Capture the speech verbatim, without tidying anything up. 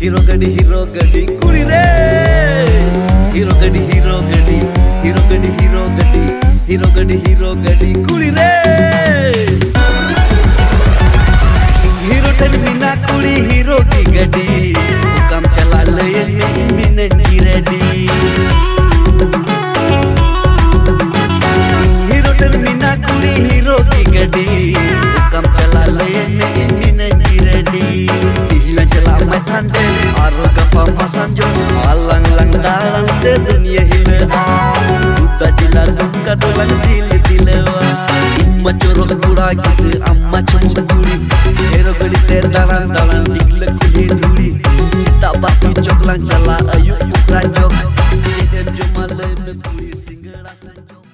Hero ᱜᱟᱹᱰᱤ, hero ᱜᱟᱹᱰᱤ ᱠᱩᱲᱤ ᱨᱮ᱾ ᱦᱤᱨᱳ ᱜᱟᱹᱰᱤ, ᱦᱤᱨᱳ ᱜᱟᱹᱰᱤ, ᱦᱤᱨᱳ ᱜᱟᱹᱰᱤ, ᱦᱤᱨᱳ ᱜᱟᱹᱰᱤ, ᱦᱤᱨᱳ ᱜᱟᱹᱰᱤ ᱠᱩᱲᱤ ᱨᱮ᱾ ᱦᱤᱨᱳ ᱴᱷᱮᱱ ᱢᱮᱱᱟᱜ ᱠᱩᱲᱤ, ᱦᱤᱨᱳ ᱜᱮ ᱜᱟᱹᱰᱤ᱾ ᱚᱠᱟᱢ ᱪᱟᱞᱟᱜ ᱞᱟᱹᱭ ᱢᱮ, ᱤᱧ ᱢᱤᱱᱟᱹᱧ ᱜᱮ ᱨᱮᱰᱤ᱾ ᱦᱤᱨᱳ ᱴᱷᱮᱱ ᱢᱮᱱᱟᱜ ᱠᱩᱲᱤ, ᱦᱤᱨᱳ ᱜᱮ ᱜᱟᱹᱰᱤ᱾ ᱚᱠᱟᱢ ᱪᱟᱞᱟᱜ ᱞᱟᱹᱭ ᱢᱮ, ᱤᱧ ᱢᱤᱱᱟᱹᱧ ᱜᱮ ᱨᱮᱰᱤ᱾ ᱛᱤᱦᱤᱧ ᱞᱟᱝ ᱪᱟᱞᱟᱜ ᱢᱟᱭᱛᱷᱟᱱ ᱰᱮᱢ, ᱟᱨᱦᱚᱸ ᱜᱟᱯᱟ ᱢᱟᱥᱟᱝᱡᱳᱲ᱾ ᱟᱞᱟᱝ ᱞᱟᱝ ᱫᱟᱬᱟᱱ ᱛᱮ ᱫᱩᱱᱤᱭᱟᱹ ᱦᱤᱞᱟᱹᱜᱼᱟ᱾ ᱜᱚᱴᱟ ᱡᱮᱞᱟ ᱫᱩᱢᱠᱟ ᱫᱚᱞᱟᱝ ᱫᱤᱞ ᱫᱤᱞᱟᱹᱣᱟ᱾ ᱤᱧ ᱢᱟ ᱪᱚᱨᱚᱠ ᱠᱚᱲᱟ ᱜᱤᱫᱽᱨᱟᱹ, ᱟᱢ ᱢᱟ ᱪᱷᱩᱢᱩᱠ ᱠᱩᱲᱤ᱾ ᱦᱤᱨᱳ ᱜᱟᱹᱰᱤ ᱛᱮ ᱫᱟᱬᱟᱱ ᱫᱟᱬᱟᱱ ᱴᱤᱠᱞᱟᱹ ᱠᱩᱞᱦᱤ ᱫᱷᱩᱲᱤ᱾ ᱥᱮᱛᱟᱜ ᱵᱟᱯᱤ ᱪᱚᱠ ᱞᱟᱝ ᱪᱟᱞᱟᱜ, ᱟᱹᱭᱩᱵ ᱯᱚᱠᱲᱟ ᱪᱚᱠ᱾ ᱪᱮᱫ ᱮᱢ ᱡᱚᱢᱟ ᱞᱟᱹᱭ ᱢᱮ ᱠᱩᱲᱤ, ᱥᱤᱸᱜᱟᱹᱲᱟ ᱥᱮ ᱪᱚᱯ?